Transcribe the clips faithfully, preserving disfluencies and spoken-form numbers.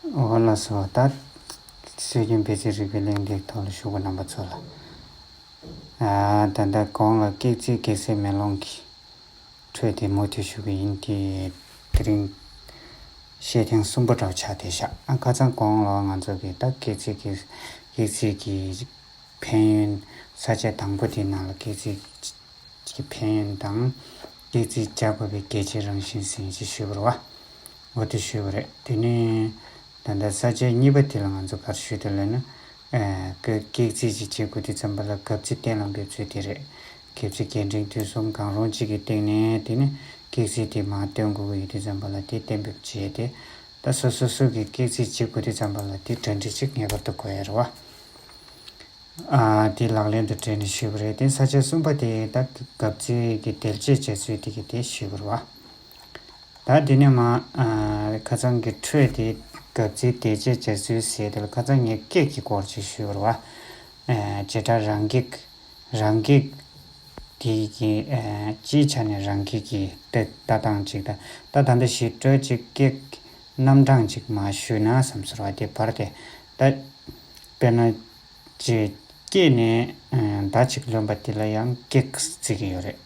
འོ་ལགས་སོ། ད་སྲོལ་རྒྱུན་དཔེ་ཆའི་རིག་པའི་གླེང་སྟེགས་ཐོག་ལ་བཞུགས་པ་རྣམ་པ་ཚོ་ལ། ཨ་ད་ལྟ་གོང་ལ་སྐེག་རྩིས་སྐེག་ཟས་མེ་ལོང་གི་འཕྲོས་དེ་མུ་མཐུད་ཞུ་གི་ཡིན། དེ་དེ་རིང་བཤད་ཐེངས་གསུམ་པ་འདྲ་བོ་ཆགས་བསྡད་ཤག་ཨ་ཁ་སང་གོང་ལ་ང་ཚོ་གི་ད་སྐེག་རྩིས་ཀྱི་སྐེག་རྩིས་ཀྱི་ཕན་ཡོན། ས་བཅད་དང་པོ་དེའི་ནང་ལ་སྐེག་རྩིས་ཀྱི་ཕན་ཡོན་དང་། སྐེག་རྩིས་བྱ་དགོས་པའི་གལ་ཆེའི་རང་བཞིན་ཟེར་ཅིག་ཞུས་པ་རེད་བ། འོ་དེ་ཞུས་པ་རེད། དེ་ནས་ད་ལྟ་ས་བཅད་གཉིས་པ་དེ་ལ་ང་ཚོ་ག་རེ་ཞུས་འདུག་ལབ་ན། ཨ་སྐེག་རྩིས་ཅིག་བྱེད་དགོས་དུས་ཙམ་པ་ལ་གབ་རྩིས་གཏན་ལ་འབེབས་ཚུལ་དེ་རེད། གབ་རྩིས་རྒྱས་འབྲིང་བསྡུས་གསུམ་གང་རུང་གཅིག་གི་སྟེང་ནས་དེ་ནས་སྐེག་རྩིས་དེ་མར་སྟོན་དགོས་ཀྱི་ཡོད་དུས་ཙམ་པ་ལ་དེ་གཏན་འབེབས་བྱས་ཏེ། ད་སོ་སོ་སོ་གི་སྐེག་རྩིས་བྱེད་དགོས་དུས་ཙམ་པ་ལ་དེ་གྲ་སྒྲིག་ཅིག་ངེས་པར་དུ་དགོས་ཡ་རེད་བ། ཨ་དེ་ལག་ལེན་དུ་སྤྲད་ནས་ཞུས་པ་རེད། དེ་ས་བཅད་གསུམ་པ་དེ་ད་གབ་རྩིས་ཀྱི་དལ་གཅེས་བྱ་ཚུལ་དེ་གི་དེ་ཞུས་པ་རེད་བ། ད་དེ་ནས་མ་ཨ་ཁ་སང་གི་འཕྲོས་དེ་གབ་རྩིས་དལ་གཅེས་བྱ་ཚུལ་ཟེར་དེ་ལ་ཁ་སང་ངས་སྐེག་གི་སྐོར་ཅིག་ཞུས་པ་རེད་བ། ཨ་བྱེ་བྲག་རང་སྐེག་རང་སྐེག་དེ་གི་ཨ་སྤྱིའི་ཆ་ནས་རང་སྐེག་གི་ལྟ་ལྟ་སྟངས་ཅིག་དང་། ད་ད་ལྟ་ཞིབ་ཕྲ་ཅིག་སྐེག་རྣམ་གྲངས་ཅིག་མར་ཞུས་ན་བསམ་ཟེར་བ་དེ་བར་དེ། ད་དཔེར་ན། ཅེས་སྐེག་ནས་ཨ་མདའ་གཅིག་ལོན་པ་དེ་ལ་ཡང་སྐེག་ཟེར་གྱི་ཡོད་རེད།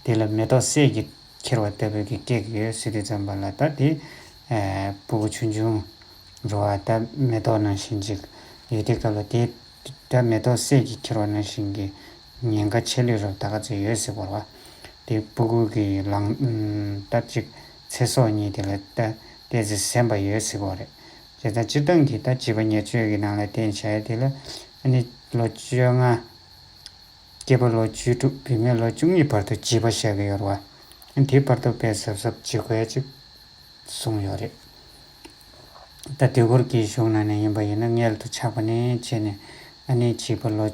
དེ་ལ་མེ་ཏོག་སད་ཀྱིས་འཁྱེར་བ་ལྟ་བུའི་གི་སྐེག་ཡོད་ཟེར་དུས་ཙམ་པ་ལ་ད་དེ་ཨ་སྤུ་གུ་ཆུང་ཆུང་རེད་བ། ད་མེ་ཏོག་ནང་བཞིན་ཅིག་ཡོད་དུས་སྐབས་ལ་དེ་ད་མེ་ཏོག་སད་ཀྱིས་འཁྱེར་བ་ནང་བཞིན་གྱི་ཉེན་ཁ་ཆེ་ལོས་རབ་ད་ག་ཚོད་ཡོད་ཟེར་བ་རེད་བ། དེ་སྤུ་གུ་གི་ལང་ཨམ་ད་ཅིག་ཚེ་སྲོག་གཉིས་དེ་ལ་ད་ཏོག་ཙམ་ཟིན་པ་ཡོད་ཟེར་བ་རེད། བྱས་ཙང་སྤྱིར་བཏང་གི་ད་བྱིས་པ་ཉེར་སྤྱོད་ཀྱི་ནང་ལ་བསྟན་བྱས་དེ་ལ་ཨ་ནི་ལོ་བཅོ་ལྔ། སྐྱེས་པ་ལོ་བཅུ་དྲུག་བུད་མེད་ལོ་བཅུ་གཉིས་བར་དུ་བྱིས་པ་བཞག་གི་ཡོད་རེད་བ། དེའི་བར་དུ་དཔེ་གཟབ་གཟབ་བྱེད་དགོས་ཅིག་གསུངས་ཡོད་རེད། ད་དུས་འཁོར་གྱི་གཞུང་ནང་ནས་ཡིན་པ་ཡིན་ན་མངལ་དུ་ཆགས་པ་ནས་བྱས་ནས་ཨ་ནི་བྱིས་པ་ལོ་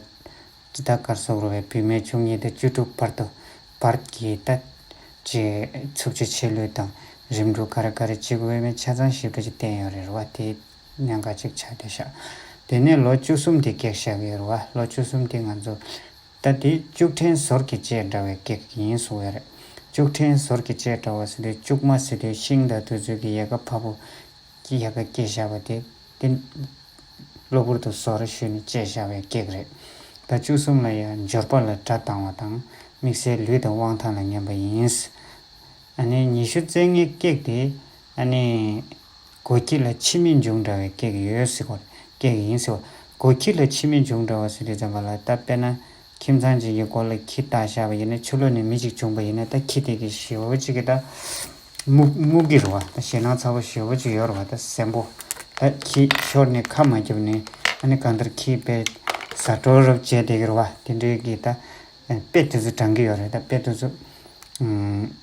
ད་གར་སོགས་རུ་བའི་བུད་མེད་བཅུ་གཉིས་དང་བཅུ་དྲུག་བར་དུ་བར་གྱི་ད་ཅེས་འཚུབ་ཆ་ཆེ་ལོས་དང་རིམ་གྲོ་ག་རེ་ག་རེ་བྱེད་དགོས་མིན་ཆ་ཚང་ཞིབ་ཕྲ་ཅིག་བསྟན་ཡོད་རེད་བ། དེ་གནད་འགག་ཅིག་ཆགས་བསྡད་ཤག་དེ་ནས་ལོ་བཅུ་གསུམ་དེ་སྐེག་བཞག་གི་ཡོད་རེད་བ། ལོ་བཅུ་གསུམ་དེ་ང་ཚོ་ད་དེ་ལྕུག་ཕྲན་ཟོར་གྱི་ལྕེ་འདྲ་བའི་སྐེག་ཡིན་གསུངས་ཡོད་རེད། ལྕུག་ཕྲན་ཟོར་གྱི་ལྕེ་འདྲ་བ་ཟེར་དུས་ལྕུག་མ་ཟེར་དུས་ཤིང་དང་དེ་ཚོའི་གི་ཡལ་ག་ཕར་བུ་ཀྱི་ཡལ་ག་སྐྱེས་བཞག་པ་དེ་དེ་གློ་བུར་དུ་ཟོར་ཞུས་ནས་བཅད་བཞག་པའི་སྐེག་རེད། ད་བཅུ་གསུམ་ལ་ཡང་འབྱོར་པ་ལ་དགྲ་བཏང་བ་དང་དམིགས་བསལ་ལུས་དང་དབང་ཐང་ལ་ངན་པ་ཡིན། ཨ་ནི་ཉི་ཤུ་རྩ་ལྔའི་སྐེག་དེ་ཨ་ནི་སྒོ་ཁྱི་ལ་འཆི་མེད་འབྱུང་འདྲ་བའི་སྐེག་ཡོད་ཟེར་གོ། སྐེག་ཡིན་ཟེར་བ། སྒོ་ཁྱི་ལ་འཆི་མེད་འབྱུང་འདྲ་བ་ཟེར་དུས་ཙམ་པ་ལ་ད་དཔེར་ན་ཁྱིམ་ཚང་གཅིག་གི་སྒོ་ལ་ཁྱི་བཏགས་བཞག་པ་ཡིན་ན་ཕྱི་ལོགས་ནས་མི་གཅིག་བྱུང་པ་ཡིན་ན་ད་ཁྱི་དེ་གི་ཞེ་བོ་གཅིག་གི་ད། སྨུག་སྨུག་གི་རེད་བ། ད་ཞེད་སྣང་ཚ་བོ་ཞེ་བོ་ཅིག་ཡོད་རེད་བ། ད་གཟན་པོ། ད་ཁྱི་ཤོར་ནས་ཁ་མ་བརྒྱབ་ནས་ཨ་ནི་གང་ལྟར་ཁྱི་དཔེ་ཟ་འགྲོ་རབས་བྱས་བསྡད་ཀྱི་རེད་བ། དེ་འདྲའི་གི་ད་དཔེ་དེ་ཚོ་དྲངས་ཀྱི་ཡོད་རེད། ད་དཔེ་དེ་ཚོ་ཨམ་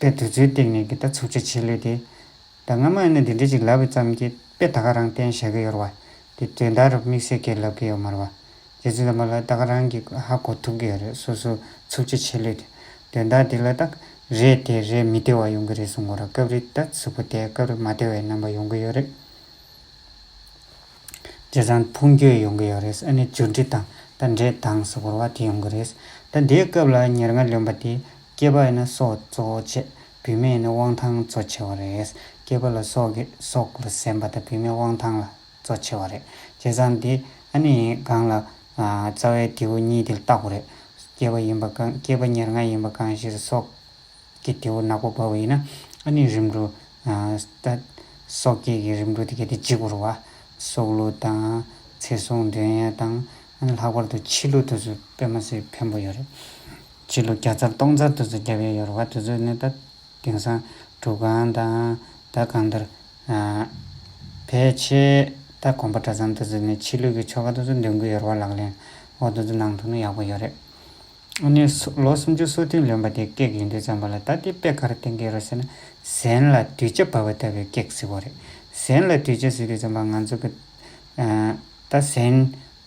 དཔེ་དེ་ཚོའི་སྟེང་ནས་གི་ད་འཚུབ་ཆ་ཆེ་ལོས་དེ། ད་སྔ་མ་ནས་འདི་འདྲ་ཅིག་ལབ་པའི་ཙམ་གྱིས་དཔེ་ད་ག་རང་བསྟན་བཞག་གི་ཡོད་རེད་བ། དེ་དོན་དག་རུ་དམིགས་བསལ་གྱི་ལབ་ཀྱི་ཡོད་མ་རེད་བ། རྗེ་བཙུན་བླ་མ་ལ་ད་ག་རང་གིས་ཧ་གོ་ཐུབ་ཀྱི་ཡོད་རེད། སོ་སོ་འཚུབ་ཆ་ཆེ་ལོས་དེ། དོན་དག་དེ་ལ་ད་རེད་དེ་རེད་མི་བདེ་བ་ཡོང་གི་རེད་གསུང་གི་རེད། སྐབས་རེ་ད་གཟུགས་པོ་བདེ། སྐབས་རེ་མ་བདེ་བའི་རྣམ་པ་ཡོང་གི་ཡོད་རེད། བྱས་ཙང་ཕུང་སྐྱོན་ཡོང་གི་ཡོད་རེད། ཨ་ནི་འཇུ་འདྲེ་དང་ད་འདྲེ་དང་ཟེར་བ་དེ་ཡོང་གི་རེད། ད་དེའི་སྐབས་ལ་ཉེར་ལྔ་ལོན་པ་དེ་སྐྱེས་པ་ཡིན་ན་སྲོག་གཙོ་བོ་བྱས། བུད་མེད་ཡིན་ན་དབང་ཐང་གཙོ་ཆེ་བ་རེད། སྐྱེས་པ་ལ་སྲོག་གི་སྲོག་ལ་ཟན་པ་དང་བུད་མེད་དབང་ཐང་ལ་གཙོ་ཆེ་བ་རེད། བྱས་ཙང་དེ་ཨ་ནི་གང་ལ་ཨ་རྩ་བའི་དེའུ་གཉིས་དེ་ལ་བཏགས་པ་རེད། སྐྱེས་པ་ཡིན་པ་གང་སྐྱེས་པ་ཉེར་ལྔ་ཡིན་པ་གང་ཞིག་སྲོག་གི་དེའུ་ནག་པོ་བབས་པ་ཡིན་ན་ཨ་ནི་རིམ་གྲོ་ཨ་ད་སྲོག་སྐྱེས་ཀྱི་རིམ་གྲོ་དེ་ག་དེ་བྱེད་དགོས་རེད་བ། སྲོག་བླུ་དང་ཚེ་སྲུང་འདོན་ཡ་དང་ཨ་ནི་ལྷག་པར་དུ་འཆི་བླུ་དེ་ཚོ་དཔེ་མ་སྲིད་ཕན་པོ་ཡོད་རེད། འཆི་བླུ་བརྒྱ་ཚར་སྟོང་ཚར་དེ་ཚོ་རྒྱབ་ཡ་ཡོད་རེད་བ། དེ་ཚོ་ནི་ད་དེང་སང་སྒྲུབ་ཁང་དང་ད་གང་ལྟར་ཨ་ཕལ་ཆེར་ད་དགོན་པ་གྲྭ་ཚང་དེ་ཚོ་ནི་འཆི་བླུ་གི་ཆོ་ག་དེ་ཚོ་འདོན་གི་ཡོད་རེད་བ། ལག་ལེན་འོ་དེ་ཚོ་གནང་ཐུབ་ན་ཡག་པོ་ཡོད་རེད། ཨ་ནི་སུ་ལོ་སུམ་ཅུ་སོ་བདུན་ལོན་པ་དེ་སྐེག་ཡིན་དུས་ཙམ་པ་ལ་ད་དེ་དཔེ་ག་རེ་བསྟན་གྱི་ཡོད་རེད་ཟེར་ན། ཟན་ལ་སྡུད་བྱ་བབས་པ་ལྟ་བུའི་སྐེག་ཟེར་བ་རེད། ཟན་ལ་སྡུད་བྱ་ཟེར་དུས་ཙམ་པ་ང་ཚོ་གི་ཨ་ད་ཟན་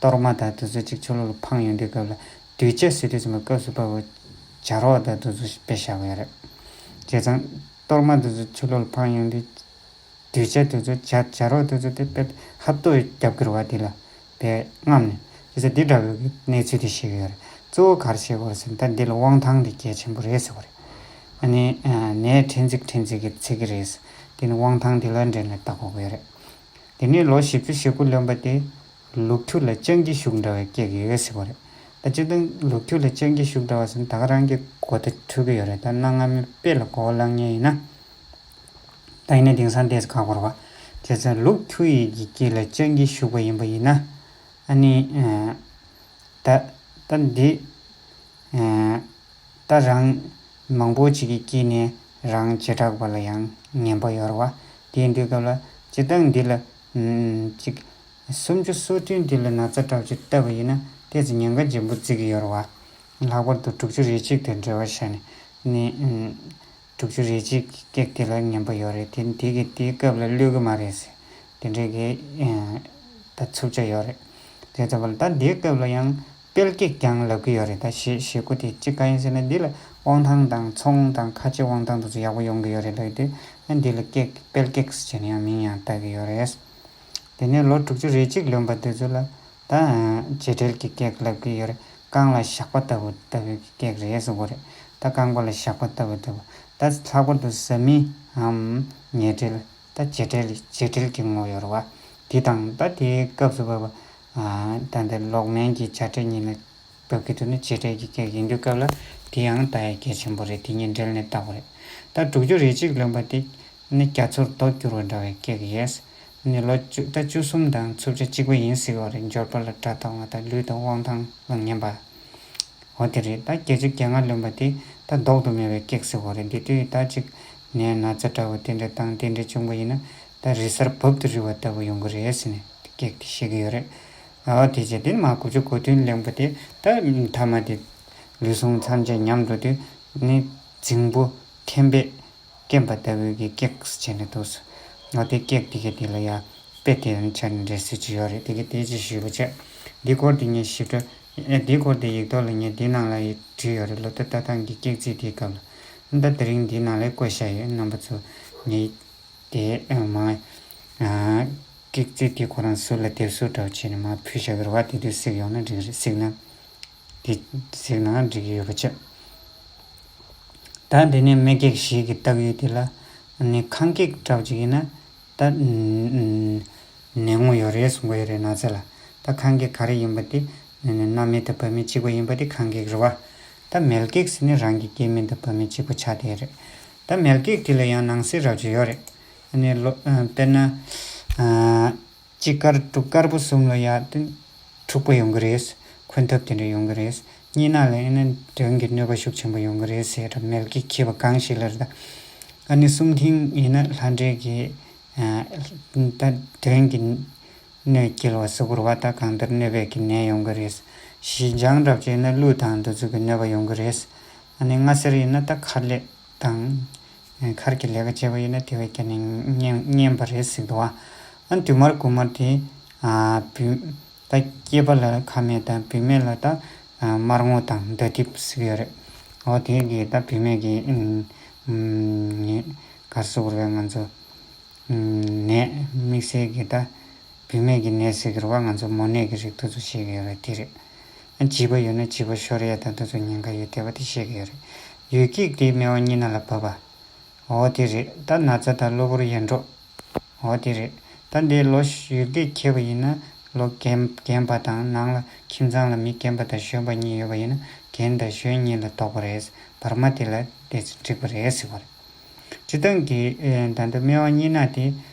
གཏོར་མ་དང་དེ་ཚོ་གཅིག་ཕྱི་ལོགས་ལ་འཕངས་ཡོང་དུས་སྐབས་ལ་སྡུད་བྱ་ཟེར་དུས་ཙམ་པ་སྐབས་སུ་བབས་པ་བྱ་རོག་དང་དེ་ཚོ་དཔེ་བཞག་གི་ཡོད་རེད། བྱས་ཙང་གཏོར་མ་དེ་ཚོ་ཕྱི་ལོགས་ལ་འཕངས་ཡོང་དུས། སྡུད་བྱ་དེ་ཚོ་བྱ་བྱ་རོག་དེ་ཚོ་དེ་དཔེ་ཧབ་ཏོ་རྒྱབ་ཀྱི་རེད་བ། དེ་ལ་དཔེ་རྔམ་ནས་དེ་ཚོ་འདི་འདྲ་བོའི་གི་གནས་ཚུལ་དེ་བཤད་ཀྱི་ཡོད་རེད། གཙོ་བོ་ག་རེ་བཤད་དགོས་རེད་ཟེར་ན་ད་འདི་ལ་དབང་ཐང་དེ་གལ་ཆེན་པོ་རེད་ཟེར་བ་རེད། ཨ་ནི་ནད་ཕྲན་ཚེགས་ཕྲན་ཚེགས་ཀྱི་ཚིག་གི་རེད། དེ་ནི་དབང་ཐང་དེ་ལ་འབྲེལ་ནས་བལྟ་དགོས་ཀྱི་ཡོད་རེད། དེ་ནས་ལོ་བཞི་བཅུ་ཞེ་དགུ་ལོན་པ་དེ་ལུག་ཁྱུ་ལ་སྤྱང་ཀི་ཤུགས་འདྲ་བའི་སྐྱེས་ཀྱི་ཡོད་ཟེར་བ་རེད། ད་སྤྱིར་བཏང་ལུག་ཁྱུ་ལ་སྤྱང་ཀི་ཤུགས་འདྲ་བ་ཟེར་ན་ད་ག་རང་གི་གོ་བརྡ་འཕྲོད་ཀྱི་ཡོད་རེད། ད་གནའ་སྔ་མོའི་དཔེ་ལ་གོ་བ་བླངས་མཁན་ཡིན་ན། ད་ཡིན་ན་དེང་སང་ཏོག་ཙམ་ཁག་པོ་རེད་བ། བྱས་ཙང་ལུག་ཁྱུ་ཡི་གི་དཀྱིལ་ལ་སྤྱང་ཀི་ཤུགས་པ་ཡིན་པ་ཡིན་ན། ཨ་ནི། ཨ། ད་ད་འདི། ཨ། ད་རང་མང་པོ་ཅིག་གི་དཀྱིལ་ནས་རང་བྱེ་བྲག་པ་ལ་ཡང་ངན་པ་ཡོད་རེད་བ། དེ་ཡིན་དུས་སྐབས་ལ་སྤྱིར་བཏང་འདི་ལ། ཨ། ཅིག་སུམ་ཅུ་སོ་བདུན་འདི་ལ་ན་ཚ་འདྲ་བོ་ཅིག་བཏབ་པ་ཡིན་ན་ཏོག་ཙམ་ཉེན་ཁ་ཆེན་པོ་བརྩི་གི་ཡོད་རེད་བ། ལྷག་པར་དུ་དྲུག་ཅུ་རེ་གཅིག་དང་འབྲེལ་བ་བྱས་ནས་ནི། དྲུག་ཅུ་རེ་གཅིག་གི་ཀེག་དེ་ལ་ངན་པ་ཡོད་རེད། དེ་འདི་གི་དེའི་སྐབས་ལ་གློད་ཀྱི་མ་རེད་ཟེར། དེ་འདྲའི་གི། ཨ། ད་འཚུབ་ཆ་ཡོད་རེད། དེ་ལྟ་བུ་ལ་ད་འདིའི་སྐབས་ལ་ཡང་དཔལ་ཀེག་ཀྱང་ལབ་ཀྱི་ཡོད་རེད། ད་ཞེ་ཞེ་དགུ་དེ་གཅིག་ག་ཡིན་ཟེར་ན་འདི་ལ་དབང་ཐང་དང་ཚོང་དང་ཁ་ཆེ་དབང་ཐང་དེ་ཚོ་ཡག་པོ་ཡོང་གི་ཡོད་རེད་ལབ་དུས། ཨ། འདི་ལ་ཀེག་དཔལ་ཀེག་ཟེར་ནས་ཡང་མིང་ཡང་བཏགས་ཀྱི་ཡོད་རེད། དེ་ནས་ལོ་དྲུག་ཅུ་རེ་གཅིག་ལོན་པ་དེ་ཚོ་ལ་ད་བྱེ་བྲལ་གྱི་ཀེག་ལབ་ཀྱི་ཡོད་རེད། རྐང་ལ་ཞགས་པ་ལྟ་བུ་ལྟ་བུའི་ཀེག་རེད་ཟེར་གྱི་རེད། ད་རྐང་པ་ལ་ཞགས་པ་ལྟ་བུ་ལྟ་བུ། ད་ལྷག་པར་དུ་ཟ་མིའམ་ཉེ་འབྲེལ། ད་བྱེ་བྲལ་བྱེ་བྲལ་གྱི་ངོ་བོ་ཡོད་རེད་བ། དེ་དང་ད་དེའི་སྐབས་སུ་བབ་པ། ཨ། ད་འདི་ལོག་མེན་གྱི་བྱ་བྲལ་གཉིས་ལ་བབ་ཀྱི་འདུག་ན་བྱེ་བྲལ་གྱི་ཀེག་ཡིན་དུས་སྐབས་ལ་དེ་ཡང་ད་ཡ་གལ་ཆེན་པོ་རེད། དེ་གཉིས་འབྲེལ་ནས་བཏགས་པ་རེད། ད་དྲུག་ཅུ་རེ་གཅིག་ལོན་པ་དེ་ནི་རྒྱ་མཚོར་རྡོ་བསྐྱུར་བ་འདྲ་བའི་ཀེག་ཡིན། ནི་ལོ་བཅུ་ད་བཅུ་གསུམ་དང་འཚུབ་ཆ་གཅིག་པ་ཡིན་ཟེར་བ་རེད། འབྱོར་པ་ལ་དགྲ་བཏང་བ་དང་ལུས་དང་དབང་ཐང་ལ་ངན་པ། འོ་དེ་རེད། ད་བརྒྱད་ཅུ་གྱ་ལྔ་ལོན་པ་དེ་ད་ལྡོག་ཏུ་མེད་པའི་ཀེག་ཟེར་བ་རེད། འདི་དུས་ད་ཅིག་ནས་ན་ཚ་འདྲ་བོ་དེ་འདྲ་དང་དེ་འདྲ་བྱུང་པ་ཡིན་ན་ད་རི་གཟར་བབ་ཏུ་རི་བ་ལྟ་བུ་ཡོང་གི་རེད་ཟེར་ནས་ཀེག་དེ་བཤད་ཀྱི་ཡོད་རེད། ཨ། དེ་རྗེས་དེ་ནི་མ་དགུ་བཅུ་གོ་བདུན་ལོན་པ་དེ་ད་མཐའ་མ་དེ་ལུས་ཟུངས་ཐམས་ཅད་ཉམས་འགྲོ་དུས་ནི་རྫིང་བུ་ཐེམ་པས་སྐེམ་པ་ལྟ་བུའི་གི་ཀེག་བྱས་ནས་འདུག་སོ། ང་དེ་ཀེག་དེ་ག་དེ་ལ་ཡ་དཔེ་དེ་ཡང་ཆ་ནས་འགྲེལ་སྲོལ་ཅིག་ཡོད་རེད། དེ་ག་དེ་ཅིག་ཞུས་པ་བྱས། འདི་སྐོར་དེ་ངས་ཞིབ་ཕྲ། ཨེ། འདི་སྐོར་དེ་ཡིག་ཐོག་ལ་ངས་འདི་ནང་ལ་ཡི་བྲིས་ཡོད་རེད། ལོ་ད་ལྟ་སྟངས་ཀྱི་ཀེག་རྩིས་དེའི་སྐབས་ལ། ད་དེ་རིང་འདི་ནང་ལ་བཀོད་བཞག་ཡོད། རྣམ་པ་ཚོ་ངས་དེ་མ། ཨ། ཀེག་རྩིས་དེ་ཁོ་རང་ཟུར་ལ་དེབ་གཟུགས་འདྲ་བོ་བྱས་ནས་མར་ཕུལ་བཞག་གི་རེད་བ། དེ་དུས་གཟིགས་ཡོང་ན་འགྲིག་གི་རེད། གཟིགས་ན། དེ་གཟིགས་ན་འགྲིག་གི་ཡོད་པ་བྱས། ད་འདི་ནས་སྨད་ཀེག་བཞི་གི་བཏགས་ཡུལ་དེ་ལ་ནི་ཁང་ཀེག་འདྲ་བོ་ཅིག་ཡིན་ན་ད་ནད་ངོ་ཡོད་རེད་གསུང་གི་ཡོད་རེད། ན་ཚ་ལ། ད་ཁང་ཀེག་ག་རེ་ཡིན་པ་དེ་ནི་སྣ་མིན་དང་བབ་མིན་གཅིག་པ་ཡིན་པ་དེ་ཁང་ཀེག་རེད་བ། ད་མལ་ཀེག་ཟེར་ནི་རང་གི་སྐྱེ་མིན་དང་བབ་མིན་གཅིག་པ་ཆགས་བསྡད་རེད། ད་མལ་ཀེག་དེ་ལ་ཡང་ནང་གསེས་རབ་ཅིག་ཡོད་རེད། ཨ་ནི་ལོ། ཨ། དཔེར་ན། ཨ། གཅིག་དཀར་དྲུག་དཀར་པོ་གསུམ་ལ་ཡ་དེ་འཁྲུག་པ་ཡོང་གི་རེད། འཁོན་འཐབ་དེ་འདྲ་ཡོང་གི་རེད། གཉིས་ནག་ལ་ཡིན་ན་གདོན་གྱི་གནོད་པ་ཤུགས་ཆེན་པོ་ཡོང་གི་རེད་ཟེར་ར། མལ་གྱི་ཁྱི་བ་གང་ཞིག་ལ་རེད་ད། ཨ་ནི་གསུམ་མཐིང་ཡིན་ན་ལྷ་འདྲེ་གི། ཨ། ད་གདོན་གྱི་གནོད་སྐྱེལ་བ་སུ་གུར་བ་ད་གང་ལྟར་གནོད་པའི་གི་ནད་ཡོང་གི་རེད། བཞི་ལྗང་འདྲ་བ་ཅིག་ཡིན་ན་ཀླུ་དང་འདི་ཚོ་གི་གནོད་པ་ཡོང་གི་རེད། ཨ་ནི་ལྔ་སེར་ཡིན་ན་ད་མཁར་ལས། དང་། མཁར་གྱི་ལས་ཀ་བྱས་པ་ཡིན་ན་དེ་བས་ཀྱང་ནི་ངན་ངན་པ་རེད་ཟེར་འདུག་བ། ཨ། བདུད་དམར་དགུ་དམར་དེ། ཨ། བུད། ད་སྐྱེས་པ་ལ་ཁ་མེད་དང་བུད་མེད་ལ་ད། ཨ། དམར་ངོ་དང་མདའ་གཏིབ་ཟེར་གྱི་ཡོད་རེད། འོ་དེ་གི་ད་བུད་མེད་ཀྱི། ཨུམ། ཨུམ། ནད་ག་རེ་ཟེར་དགོས་རེད། ང་ཚོ། ཨུམ། ནད་དམིགས་བསལ་གྱི་ད། བུད་མེད་ཀྱི་ནད་ཟེར་གྱི་རེད་བ། ང་ཚོ་མོ་ནད་ཀྱི་རིགས་དེ་ཚོ་བཤད་ཀྱི་ཡོད་རེད། དེ་རེད། ཨ། བྱིས་པ་ཡོད་ན་བྱིས་པ་ཤོར་ཡ་དང་དེ་ཚོ་ཉེན་ཁ་ཡོད་བསྡད་པ་དེ་བཤད་ཀྱི་ཡོད་རེད། ཡུལ་ཀེག་དེ་སྨེ་བ་གཉིས་ནག་ལ་བབས་པ། འོ་དེ་རེད། ད་ན་ཚ་དང་གློ་བུར་ཡེ་འདྲོག་འོ་དེ་རེད། ད་འདི་ལོ་ཡུལ་ཀེག་འཁེལ་བ་ཡིན་ན་ལོ་རྒན་རྒན་པ་དང་ནང་ལ་ཁྱིམ་ཚང་ལ་མི་རྒན་པ་དང་གཞོན་པ་གཉིས་ཡོད་པ་ཡིན་ན་རྒན་དང་གཞོན་གཉིས་ལ་གཏོགས་པ་རེད། བར་མ་དེ་ལ་དེ་ཚོ་འགྲིག་པ་རེད་ཟེར་བ་རེད། སྤྱིར་བཏང་གི། ཨེ། ད་ལྟ་སྨེ་བ་གཉིས་ནག་དེ།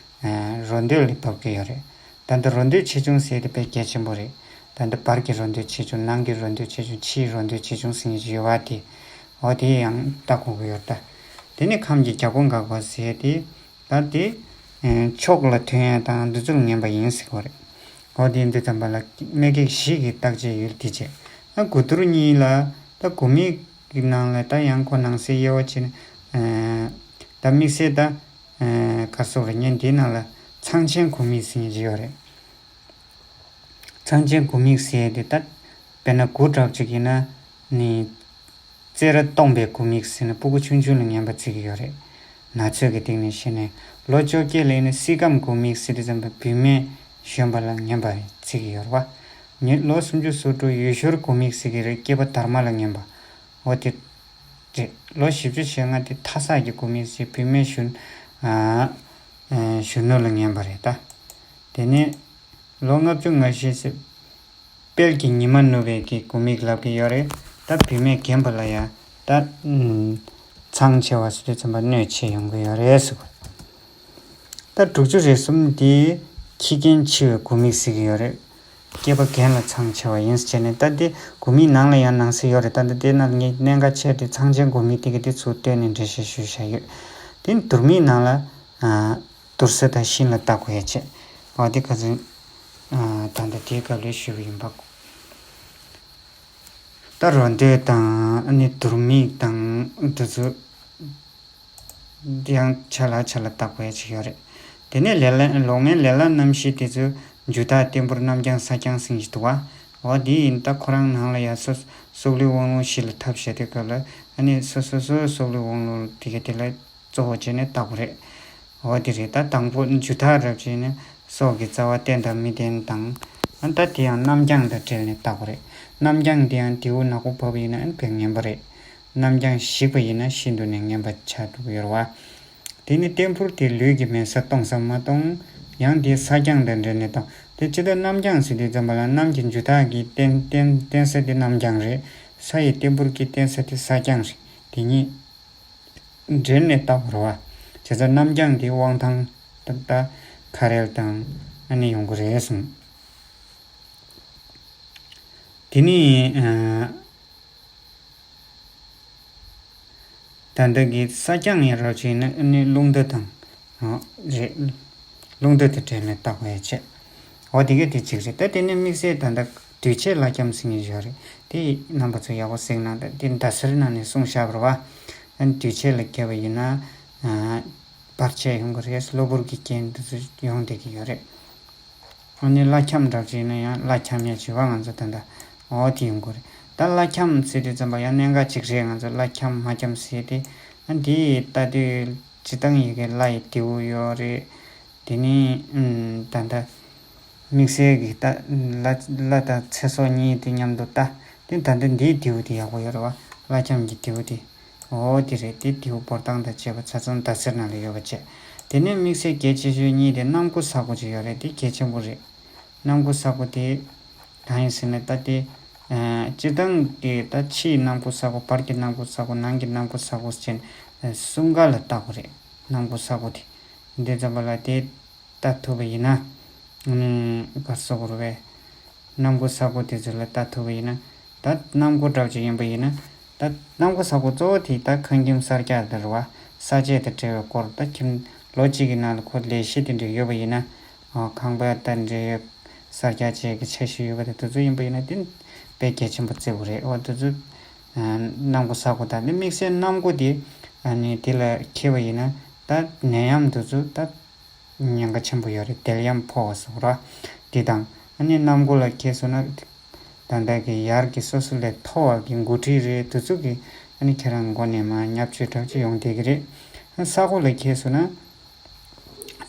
ཨེ། རོ་འདོད་ལ་བབས་ཀྱི་ཡོད་རེད། ད་ལྟ་རོ་འདོད་ཆེ་ཆུང་ཟེར་དེ་དཔེ་གལ་ཆེན་པོ་རེད། ད་ལྟ་བར་གྱི་རོ་འདོད་ཆེ་ཆུང་། ནང་གི་རོ་འདོད་ཆེ་ཆུང་། ཕྱིའི་རོ་འདོད་ཆེ་ཆུང་ཟེར་མཁན་ཅིག་ཡོད་པ་དེ། འོ་དེ་ཡང་ལྟ་དགོས་ཀྱི་ཡོད་རེད་ད། དེ་ནི་ཁམས་ཀྱི་རྒྱལ་སྒོ་འགག་པ་ཟེར་དེ། ད་དེ། ཨེ། ཕྱོགས་ལ་ཐོན་ཡ་དང་འདི་ཚོ་ལ་ངན་པ་ཡིན་ཟེར་གྱི་ཡོད་རེད། འོ་དེ་འདི་ཙམ་པ་ལ་སྨེ་ཀེག་བཞི་གི་བརྟག་དཔྱད་ཡུལ་དེ་བྱས། ད་དགུ་ཐུར་གཉིས་ལ་ད་དགུ་མིག་གི་ནང་ལ་ད་ཡང་ཁོ་ནང་གསེས་དབྱེ་བ་ཕྱེ་ན། ཨེ། ད་དམིགས་བསལ་ད། ཨེ། ག་རེ་ཟེར་དགོས་རེད། ངས་འདིའི་ནང་ལ་ཚངས་ཆེན་དགུ་མིག་ཟེར་མཁན་ཅིག་ཡོད་རེད། ཚངས་ཆེན་དགུ་མིག་ཟེར་དེ་ད་དཔེར་ན་དགུ་འདྲ་བོ་ཅིག་ཡིན་ན་ནི། རྩེ་ར་སྟོང་པའི་དགུ་མིག་ཟེར་ན་སྤུ་གུ་ཆུང་ཆུང་ལ་ངན་པ་བརྩི་གི་ཡོད་རེད། ན་ཚོད་ཀྱི་སྟེང་ནས་བཤད་ནས་ལོ་བཅོ་བརྒྱད་ལ་ཡིན་ན་སྲིད་ཁམས་དགུ་མིག་ཟེར་དུས་ཙམ་པ་བུད་མེད་གཞོན་པ་ལ་ངན་པ་བརྩི་གི་ཡོད་རེད་བ། ཉེ་ལོ་སུམ་ཅུ་སོ་དྲུག་ཡུལ་ཤུལ་དགུ་མིག་ཟེར་གི་རེད། སྐྱེས་པ་དར་མ་ལ་ངན་པ། འོ་དེ་རེད། ལོ་བཞི་བཅུ་ཞེ་ལྔ་དེ་ཐ་སག་གི་དགུ་མིག་ཟེར་བུད་མེད་གཞོན། ཨ། ཨ། གཞོན་ནུ་ལ་ངན་པ་རེད་ད། དེ་ནས་ལོ་ལྔ་བཅུ་ང་བཞི་ཟེར། དཔལ་གྱི་ཉི་མ་ནུབ་པའི་གི་དགུ་མིག་ལབ་ཀྱི་ཡོད་རེད། ད་བུད་མེད་རྒན་པ་ལ་ཡང་ད་ཨུམ་ཚང་ཆེ་བ་ཟེར་དུས་ཙམ་པ་གནོད་ཆེ་ཡོང་གི་ཡོད་རེད་ཟེར་བ། ད་དྲུག་ཅུ་རེ་གསུམ་འདི་ཁྱི་རྒན་འཆི་བའི་དགུ་མིག་ཟེར་གྱི་ཡོད་རེད། སྐྱེས་པ་རྒན་ལ་ཚང་ཆེ་བ་ཡིན་ཟེར་བྱས་ནས། ད་འདི་དགུ་མིག་ནང་ལ་ཡང་ནང་གསེས་ཡོད་རེད། ད་འདི་དེ་ན་ངས་གནད་འགག་ཆེ་དེ་ཚང་ཆེན་དགུ་མིག་དེ་གི་དེ་ཚུར་བཏོན་ནས་འགྲེལ་བཤད་ཞུས་བཞག་ཡོད། དེ་ནི་དུར་མིག་ནང་ལ་ཨ་དུར་ས་དང་ཤིང་ལ་བཏགས་དགོས་ཡ་བྱས། འོ་དེ་ཁ་ཚོན་ཨ་ད་ལྟ་དེའི་སྐབས་ལས་ཞུས་པ་ཡིན་པ། ད་རོ་འདོད་དང་ཨ་ནི་དུར་མིག་དང་འདི་ཚོ་ཡང་ཆ་ལ་ཆ་ལ་བཏགས་པ་ཡ་ཅིག་ཡོད་རེད། དེ་ནས་ལེ་ལ་ལོག་མེད་ལེ་ལ་རྣམ་བཞི་དེ་ཚོ་འཇུ་ཐག་བརྟན་པོར་རྣམ་རྒྱང་ས་རྒྱང་ཟེར་གྱི་འདུག་བ། འོ་དེ་ཡིན་ད་ཁོ་རང་ནང་ལ་ཡ་སོ་སོག་ལུས་དབང་ལུང་བཞི་ལ་ཐབས་བྱེད་དུས་སྐབས་ལ་ཨ་ནི་སོ་སོ་སོ་སོག་ལུས་དབང་ལུང་དེ་ག་དེ་ལ་གཙོ་བོ་བྱས་ནས་བཏགས་པ་རེད། འོ་དེ་རེད། ད་དང་པོ་འཇུ་ཐག་རབ་བྱས་ནས་སྲོག་གི་རྩ་བ་བརྟན་དང་མི་བརྟན་དང་། ཨ་ད་དེ་ཡང་རྣམ་རྒྱང་དང་འབྲེལ་ནས་བཏགས་པ་རེད། རྣམ་རྒྱང་དེ་ཡང་རྡེའུ་ནག་པོ་བབས་ཡིན་ན་ཨ་ནི་དཔེ་ངན་པ་རེད། རྣམ་རྒྱང་ཞིག་པ་ཡིན་ན་ཤིན་ཏུ་ནས་ངན་པ་ཆགས་འགྲོ་གི་ཡོད་རེད་བ། དེ་ནི་བརྟན་ཕུར་དེ་ལུས་ཀྱི་མེ་སར་གཏོང་སམ་མ་གཏོང་། ཡང་དེ་ས་རྒྱང་དང་འབྲེལ་ནས་གཏོང་། དེ་ཇི་ལྟར་རྣམ་རྒྱང་ཟེར་དུས་ཙམ་པ་ལ་གནམ་གྱི་འཇུ་ཐག་གི་བརྟན་བརྟན་བརྟན་ས་དེ་རྣམ་རྒྱང་རེད། ས་ཡི་བརྟན་ཕུར་གྱི་བརྟན་ས་དེ་ས་རྒྱང་རེད། དེ་གཉིས་འབྲེལ་ནས་བཏགས་པ་རེད་བ། བྱས་ཙང་རྣམ་རྒྱང་དེ་དབང་ཐང་ད་ད་ཁ་རལ་དང་ཨ་ནི་ཡོང་གི་རེད་གསུངས། དེ་ནི་ཨ། ད་ལྟ་གི་ས་རྐྱང་ཡིན་རོགས་བྱས་ན་ཨ་ནི་རླུང་རྟ་དང་། ཨ། རེད། རླུང་རྟ་དེ་འབྲེལ་ནས་བཏགས་པའི་ཆེད། འོ་དེ་ག་དེ་གཅིག་རེད། ད་དེ་ནས་དམིགས་བསལ་ད་ལྟ་འདུས་བྱས་ལྷ་ཁྱམས་ཟེར་མཁན་ཞིག་ཡོད་རེད། དེ་རྣམ་པ་ཚོ་ཡག་པོ་གཟིགས་གནང་། ད་དེ་ཟླ་ཟེར་ནང་ནས་གསུངས་བཞག་པ་རེད་བ། ཨ་ནི་འདུས་བྱས་ལ་བརྒྱབ་པ་ཡིན་ན། ཨ། བར་ཆད་ཡོང་གི་རེད། གློ་བུར་གྱི་རྐྱེན་དེ་ཚོ་ཡོང་བསྡད་ཀྱི་ཡོད་རེད། ཨ་ནི་ལྷ་ཁྱམས་འདྲ་བྱས་ན་ཡང་ལྷ་ཁྱམས་ཡང་བྱེད་པ་ང་ཚོ་ད་ལྟ་འོ་དེ་ཡོང་གི་རེད། ད་ལྷ་ཁྱམས་ཟེར་དུས་ཙམ་པ་ཡང་གནད་འགག་ཅིག་རེད། ང་ཚོ་ལྷ་ཁྱམས་མ་ཁྱམས་ཟེར་དེ་ཨ་འདི་ལྟ་དུས་སྤྱིར་བཏང་ཡི་གེ་ལྷ་ཡི་རྡེའུ་ཡོད་རེད། དེ་ནི་ཨུམ་ད་ལྟ་དམིགས་བསལ་གྱི་ད་ལྷ་ལྷ་དང་ཚེ་སྲོག་གཉིས་དེ་མཉམ་དུ་ལྟ་དེ་ད་ལྟ་འདིའི་རྡེའུ་དེ་ཡག་པོ་ཡོད་རེད་བ། ལྷ་ཁྱམས་ཀྱི་རྡེའུ་དེ། འོ་དེ་རེད། དེ་རྡེའུ་འབོར་སྟངས་དང་བཅས་པ་ཆ་ཚང་ཟླ་ཟེར་ནང་ལ་ཡོད་པ་བྱས། དེ་ནས་དམིགས་བསལ་གལ་ཆེ་ཤོས་གཉིས་དེ་གནམ་སྒོ་ས་སྒོ་ཅིག་ཡོད་རེད། དེ་གལ་ཆེན་པོ་རེད། གནམ་སྒོ་ས་སྒོ་དེ་གང་ཡིན་ཟེར་ན་ད་དེ་ཨ་སྤྱིར་བཏང་གི་ད་ཕྱིའི་གནམ་སྒོ་ས་སྒོ་བར་གྱི་གནམ་སྒོ་ས་སྒོ་ནང་གི་གནམ་སྒོ་ས་སྒོ་ཟེར་ནས་གསུམ་ཀ་ལ་བཏགས་པ་རེད། གནམ་སྒོ་ས་སྒོ་དེ་འདི་ཙམ་པ་ལ་དེ། ལྟ་ཐུབ་པ་ཡིན་ན། ཨ་ནི་ག་རེ་ཟེར་དགོས་རེད་པས། གནམ་སྒོ་ས་སྒོ་དེ་ཚོ་ལ་ལྟ་ཐུབ་པ་ཡིན་ན། ད་གནམ་སྒོ་འདྲ་བ་ཅིག་ཡིན་པ་ཡིན་ན། ད་གནམ་སྒོ་ས་སྒོ་གཙོ་བོ་དེ་ད་ཁང་ཁྱིམ་གསར་རྒྱག་དེ་རེད་བ། ས་དཔྱད་དང་འབྲེལ་བའི་སྐོར་ད་ཁྱིམ་ལོ་གཅིག་གི་ནང་ལ་ཁོ་ལས་གཞི་དེ་འདྲ་ཡོད་པ་ཡིན་ན། ཨོ་ཁང་པ་དང་འབྲེལ་ཡོད་གསར་རྒྱག་བྱེད་ཀྱི་འཆར་གཞི་ཡོད་པ་དེ་དེ་ཚོ་ཡིན་པ་ཡིན་ན་དེ་དཔེ་གལ་ཆེན་པོ་བརྩི་དགོས་རེད། ཨོ་དེ་ཚོ། ཨ་གནམ་སྒོ་ས་སྒོ་དང་དེ་དམིགས་བསལ་གནམ་སྒོ་དེ་ཨ་ནི་དེ་ལ་འཁེལ་བ་ཡིན་ན་ད་ནད་ཡམས་དེ་ཚོ་ད། ཉེན་ཁ་ཆེན་པོ་ཡོད་རེད། དལ་ཡམས་ཕོག་པ་སོགས་ར། འདི་དང་ཨ་ནི་གནམ་སྒོ་ལ་འཁེལ་སོང་ན། ད་ལྟ་གི་ཡར་གྱི་སོ་སོ་ལས་མཐོ་བ་གི་འགོ་ཁྲིད་རེད། དེ་ཚོ་གི་ཨ་ནི་ཁྱེད་རང་མགོ་ནས་མར་བརྙས་བཅོས་འདྲ་བཅོས་ཡོང་བསྡད་ཀྱི་རེད། ཨ་ས་སྒོ་ལ་འཁེལ་སོང་ན།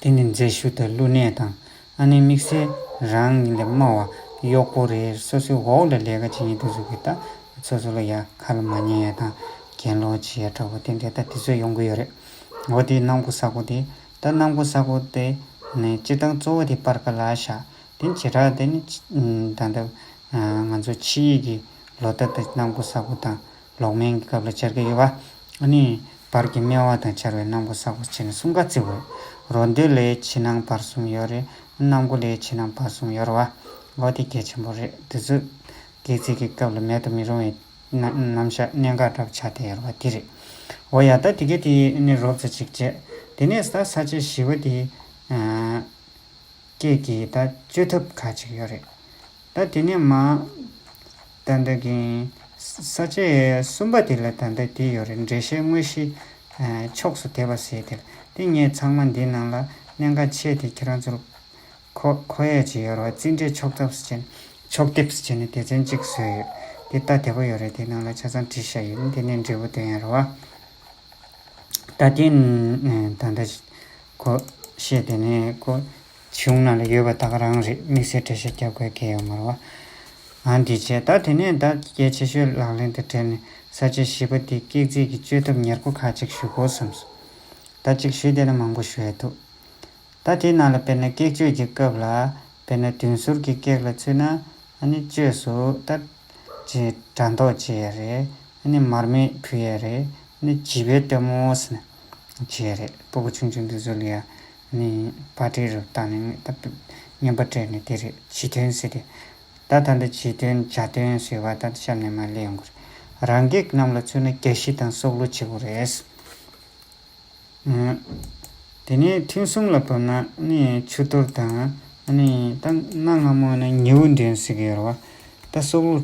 དེ་ནི་མཛེ་ཤུལ་དང་ཀླུ་ནད་དང་ཨ་ནི་དམིགས་བསལ་རང་ཉིད་ལས་དམའ་བ་གཡོག་པོ་རེད། སོ་སོའི་འོག་ལ་ལས་ཀ་བྱེད་མཁན་དེ་ཚོ་གི་ད་སོ་སོ་ལ་ཡ་ཁ་ལ་མ་ཉན་ཡ་དང་གྱེན་ལོག་བྱེད་ཡ་འདྲ་བོ་དེ་འདྲ་ད་དེ་ཚོ་ཡོང་གི་ཡོད་རེད། འོ་དེ་གནམ་སྒོ་ས་སྒོ་དེ། ད་གནམ་སྒོ་ས་སྒོ་དེ་ནི་སྤྱིར་བཏང་གཙོ་བོ་དེ་སྤར་ཁ་ལ་བཞག་དེ་བྱེ་བྲག་དེ་ནི་ད་ལྟ་ང་ཚོ་ཕྱི་ཡི་གི་ལོ་ཟླ་དང་གནམ་སྒོ་ས་སྒོ་དང་ལོག་སྨན་གྱི་སྐབས་ལ་སྦྱར་གྱི་ཡོད་པ། ཨ་ནི་བར་གྱི་སྨེ་བ་དང་སྦྱར་བའི་གནམ་སྒོ་ས་སྒོ་བྱས་ནས་གསུམ་ཀ་བརྩི་དགོས། རོ་འདོད་ལ་ཕྱི་ནང་བར་གསུམ་ཡོད་རེད། གནམ་སྒོ་ལ་ཕྱི་ནང་བར་གསུམ་ཡོད་རེད་བ། འོ་དེ་གལ་ཆེན་པོ་རེད། དེ་ཚོ་སྐྱེད་ཚལ་གྱི་སྐབས་ལ་མེད་དུ་མི་རུང་བའི་ན་རྣམ་གཞག་གནད་འགག་འདྲ་པོ་ཆགས་བསྡད་ཡོད་རེད་བ། དེ་རེད། འོ་ཡ་ད་དེ་ག་དེ་ནི་རོབ་ཙམ་ཅིག་བྱས། དེ་ནས་ད་ས་བཅད་བཞི་པ་དེ། ཨ། སྐྱེད་ཀྱི་ད་བཅོས་ཐབས་ཁག་ཅིག་ཡོད་རེད། ད་དེ་ནས་མ། ད་ལྟ་གི་ས་བཅད་གསུམ་པ་དེ་ལ་ད་ལྟ་དེ་ཡོད་རེད། འགྲེལ་བཤད་དངོས་གཞི་ཕྱོགས་སུ་དེད་པ་ཟེར་དེ་ལ་དེ་ངས་ཚང་མ་འདིའི་ནང་ལ་གནད་འགག་ཆེ་དེ་ཁྱེད་རང་ཚོར་གོ་གོ་ཡ་ཅིག་ཡོད་རེད་བ། རྩིས་འབྲས་ཕྱོགས་སྟོབས་ཟེར་བྱས་ནས་ཕྱོགས་སྡེབ་ཟེར་བྱས་ནས་སྡེ་ཚན་གཅིག་བཟོས་ཡོད། དེ་ད་དེ་པོ་ཡོད་རེད། དེ་ནང་ལ་ཆ་ཚང་བྲིས་བཞག་ཡོད། དེ་ནས་འབྲས་བུ་སྟོན་ཡ་རེད་བ། ད་དེ་ད་ལྟ་གོ་བཤད་དེ་ནས་གོ་གཞུང་ནང་ལ་ཡོད་པ་ད་ག་རང་རེད། དམིགས་བསལ་འགྲེལ་བཤད་རྒྱབ་དགོས་གལ་ཡོད་མ་རེད་བ། ཨ་འདི་བྱས་ད་དེ་ནས་ད་གལ་ཆེ་ཤོས་ལག་ལེན་དུ་བྲལ་ནས་ས་བཅད་བཞི་པ་དེ་སྐྱེད་ཚལ་གྱི་བཅོས་ཐབས་ཉེར་དགུ་ཁག་ཅིག་ཞུ་དགོས་བསམས་སོང་། ད་ཅིག་ཞུས་བསྡད་ན་མང་པོ་ཞུ་ཡ་འདུག་ད་དེའི་ནང་ལ་དཔེར་ན་སྐེག་གཅོད་ཀྱི་སྐབས་ལ་དཔེར་ན་དུང་ཟུར་གྱི་སྐེག་ལ་ཚུད་ན་ཨ་ནི་བཅོས་སུ་ད་ཅེས་སྒྲ་འདོགས་བྱེད་ཡ་རེད། ཨ་ནི་མར་མེ་ཕུལ་ཡ་རེད། ཨ་ནི་བྱིས་པའི་སྟོན་མོ་ཟེར་ན་བྱེད་ཡ་རེད། སྤུ་གུ་ཆུང་ཆུང་དེ་ཚོ་ལ་ཡ་ཨ་ནི་པར་ཊི་རུ་བཏང་ནས་ད་རྔན་པ་སྤྲད་ནས་དེ་རེད། བྱིས་སྟོན་ཟེར་ཏེ། ད་ད་ལྟ་བྱིས་སྟོན་བྱ་སྟོན་ཟེར་བ་ད་གཤམ་ནས་མར་སླེབས་ཡོང་གི་རེད། རང་སྐེག་རྣམས་ལ་ཚུད་ན་རྒྱ་ཤི་དང་སྲོག་བླུ་བྱེད་དགོས་རེད། དེ་ནས་ཐུན་གསུམ་ལ་བབས་ན་ནི་ཆུ་གཏོར་དང་ནི་ད་གནའ་སྔ་མོ་ནི་ཉེའུ་འདོན་ཟེར་གྱི་ཡོད་རེད་བ། ད་སྲོག་བླུ་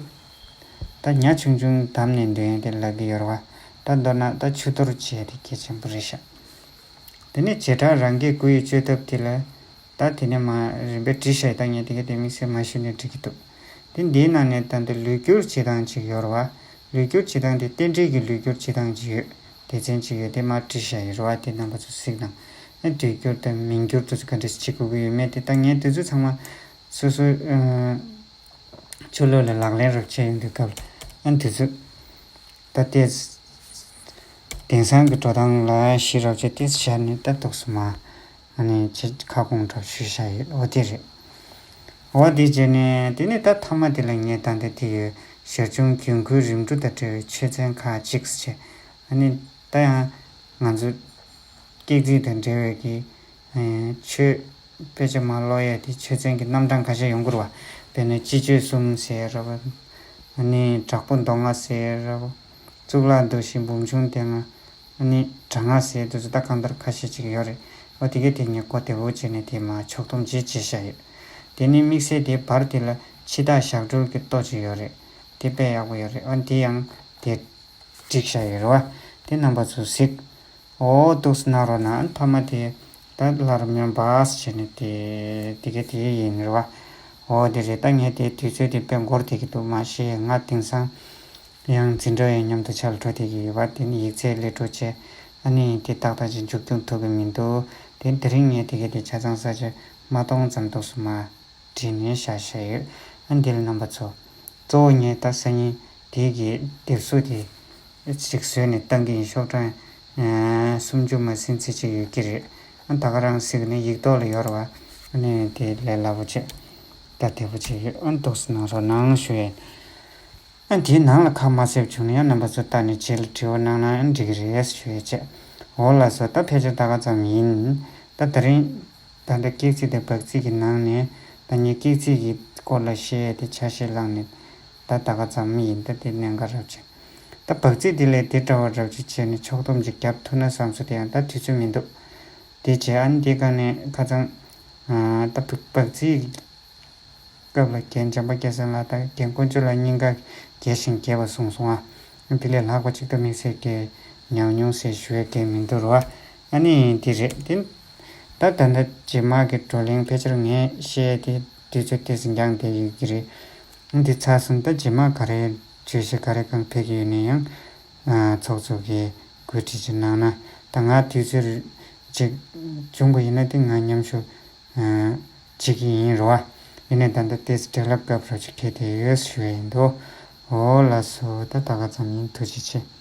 ད་ཉ་ཆུང་ཆུང་བསྡམས་ནས་འདོན་དེ་ལབ་ཀྱི་ཡོད་རེད་བ། ད་མདོར་ན་ད་ཆུ་གཏོར་བྱས་དེ་གལ་ཆེན་པོ་རེད་ཤག་དེ་ནས་བྱེ་བྲག་རང་སྐེག་དགུ་ཡི་བཅོས་ཐབས་དེ་ལ་ད་དེ་ནས་མ་རིམ་པས་བྲིས་ཤག་ད་ངས་དེ་ག་དེ་དམིགས་བསལ་མ་ཞུས་ནས་འགྲིག་གི་འདུག་དེ་འདིའི་ནང་ནས་ད་འདི་ལུས་སྒྱུར་བྱེད་སྟངས་ཅིག་ཡོད་རེད་བ། ལུས་སྒྱུར་བྱེད་སྟངས་དེ་རྟེན་འབྲེལ་གྱི་ལུས་སྒྱུར་བྱེད་སྟངས་ཅིག་ཡོད། སྡེ་ཚན་ཅིག་ཡོད་དེ་མར་བྲིས་བཞག་ཡོད་རེད་བ། དེ་རྣམ་པ་ཚོ་གཟིགས་དང་། ཨ་དུས་འགྱུར་དང་མིང་འགྱུར་དེ་ཚོ་ག་འདྲས་བྱེད་དགོས་ཀྱི་ཡོད་མེད་དེ་ད་ངས་དེ་ཚོ་ཚང་མ་སོ་སོའི་ཨ་ཆོས་ལུགས་ལ་ལག་ལེན་རོབ་བྱས་ཡོང་དུས་སྐབས་ཨ་དེ་ཚོ་ད་ལྟའི་དེང་སང་གི་འགྲོ་སྟངས་ལ་གཞི་རོབ་བྱས་ཏེ་བཞག་ནས་ད་འདུག་སེ་མར་ཨ་ནི་ཅིག་ཁ་སྐོང་འདྲ་ཞུས་བཞག་ཡོད། འོ་དེ་རེད། འོ་དེ་བྱས་ནས་དེ་ནས་ད་མཐའ་མ་དེ་ལ་ངས་ད་ལྟ་དེ་ཡོད་ཞར་བྱུང་རྒྱུན་མཁོའི་རིམ་གྲོ་དང་འབྲེལ་བའི་ཆོས་ཚན་ཁག་ཅིག་བྱས། ཨ་ནི་ད་ཡང་ང་ཚོ་སྐེག་རྩིས་དང་འབྲེལ་བའི་གི་ཨེ་ཆོས་དཔེ་ཆ་མར་ཀློག་ཡས་དེ་ཆོས་ཚན་གྱི་རྣམ་གྲངས་ཁ་ཤས་ཡོང་གི་རེད་བ། དཔེར་ན་སྤྱི་ཆོས་གསུམ་ཟེར་ར་བ། ཨ་ནི་དྲག་པོ་མདོ་སྔགས་ཟེར་ར་བ། གཙུག་ལག་མདོ་བཞི་འབུམ་ཆུང་སྡེ་ལྔ། ཨ་ནི་དྲག་སྔགས་ཟེར་དུས་ཚོད་ད་གང་ལྟར་ཁ་ཤས་ཅིག་ཡོད་རེད། འོ་དེ་གས་དེ་ངས་གོ་བདེ་བོ་བྱས་ནས་དེ་མར་ཕྱོགས་བསྡོམས་ཅིག་བྱས་བཞག་ཡོད། དེ་ནི་དམིགས་བསལ་དེ་བར་དེ་ལ་འཆི་བདག་ཞག་སྦྲུལ་གྱི་ལྟོ་ཅིག་ཡོད་རེད། དེ་དཔེ་ཡག་པོ་ཡོད་རེད། ཨ་དེ་ཡང་དེ་བསྒྲིགས་བཞག་ཡོད་རེད་བ། དེ་རྣམ་པ་ཚོ་གཟིགས། འོ་འདུག་སེ་གནང་རོགས་གནང་། ཨ་ནི་མཐའ་མ་དེ་ད་སླར་སྨྱོན་པ་བྱས་ནས་དེ་དེ་གས་དེ་ཡིན་རེད་བ། འོ་དེ་རེད། ད་ངས་དེ་དུས་ཚོད་དེ་དཔེ་འགོར་བསྡད་ཀྱི་འདུག་མ་གཞི་ང་དེང་སང་ཡང་འཛིན་གྲྭ་ཡི་མཉམ་དུ་ཆ་ལ་འགྲོ་བསྡད་ཀྱི་ཡོད་པ། དེ་ནི་ཡིག་ཚད་ལས་འགྲོ་བྱས། ཨ་ནི་དེ་ཏག་ཏག་ཅིག་མཇུག་སྐྱོང་ཐུབ་ཀྱི་མི་འདུག་དེ་དེ་རིང་ངས་དེ་གས་དེ་ཆ་ཚང་ས་ཆ་མ་གཏོང་ཙམ་འདུག་སེ་མར་བྲིས་ནས་བཞག་བཞག་ཡོད། ཨ་ནི་དེ་ལ་རྣམ་པ་ཚོ་གཙོ་བོ་ངས་ད་སང་ཉིན་དེ་གི་དེབ་གཟུགས་དེ་ཅིག་བཟོས་ནས་བཏང་གི་ཡིན། ཤོག་གྲངས་ཨ་སུམ་ཅུ་མ་ཟིན་ཙམ་ཅིག་ཡོད་ཀྱི་རེད། ཨ་ད་ག་རང་གཟིགས་ནས་ཡིག་ཐོག་ལ་ཡོད་རེད་བ། ཨ་ནི་དེ་ལས་སླ་པོ་བྱས། ད་བདེ་པོ་བྱས་ཡོད། ཨ་འདུག་སེ་གནང་རོགས་གནང་ཞུ་ཡས། ཨ་དེའི་ནང་ལ་ཁ་མ་གསལ་བྱུང་ན་ཡང་རྣམ་པ་ཚོ་ལྟ་ནས་རྗེས་ལ་དྲི་བ་གནང་ན་ཡང་འགྲིག་གི་རེད་ཞུ་ཡས་བྱས། འོ་ལགས་སོ། ད་ཕལ་ཆེར་ད་ག་ཙམ་ཡིན། ད་དེ་རིང་ད་ལྟ་སྐེག་རྩིས་དང་སྦག་རྩིས་ཀྱི་ནང་ནས་ད་ངས་སྐེག་རྩིས་ཀྱི་སྐོར་ལ་བཤད་ཡས་དེ་ཆ་ཤས་བླངས་ནས་ད་ད་ག་ཙམ་ཡིན། ད་དེ་གནད་འགག་རབ་བྱས། ད་སྦག་རྩིས་དེ་ལས་དེ་འདྲ་བ་རབ་བྱས་བྱས་ནས་ཕྱོགས་བསྡོམས་ཅིག་རྒྱབ་ཐུབ་ན་བསམ་སོང་། དེ་ཡང་ད་དུས་ཚོད་མི་འདུག་དེ་བྱས་ཨ་ནི་དེ་ག་ནས་ཁ་སང་ཨ་ད་སྦག་རྩིས་སྐབས་ལ་རྒན་འཇམ་དཔལ་སྐལ་བཟང་ལགས་དང་རྒན་དཀོན་མཆོག་ལགས་གཉིས་ཀ་རྒྱས་ཤིང་རྒྱས་པ་གསུངས་སོང་ཨ། དེ་ལས་ལྷག་པ་ཅིག་ད་དམིགས་བསལ་གྱི་ཉམས་མྱོང་ཟེར་ཞུ་ཡས་གང་མི་འདུག་རོ། ཨ་ནི་དེ་རེད་དེ། ད་ད་ལྟ་རྗེས་མ་གི་བགྲོ་གླེང་ཕལ་ཆེར་ངས་བཤད་དེ་དུས་ཚོད་ཏོག་ཙམ་འགྱངས་བསྡད་ཡོད་ཀྱི་རེད། འདི་ཚར་སོང་། ད་རྗེས་མ་ག་རེ་བརྗོད་གཞི་ག་རེ་གང་ཕེབས་ཀྱི་ཡོད་ན་ཡང་ཚོགས་གཙོ་གིས་བཀོད་སྒྲིག་ཅིག་གནང་ན། ད་ང་དུས་ཚོད་ཅིག་བྱུང་པ་ཡིན་ན་དེ་ང་མཉམ་ཞུགས་བྱེད་ཀྱི་ཡིན་རོ། ཡིན་ནའི་ད་ལྟ་ཏོག་ཙམ་བྲེལ་བ་སྐབས་རོབ་ཅིག་འཁེལ་བསྡད་ཡོད་ཞུ་ཡས་ཡིན་འདུག་འོ་ལགས་སོ། ད་ད་ག་ཙམ་ཡིན། ཐུགས་རྗེ་ཆེ།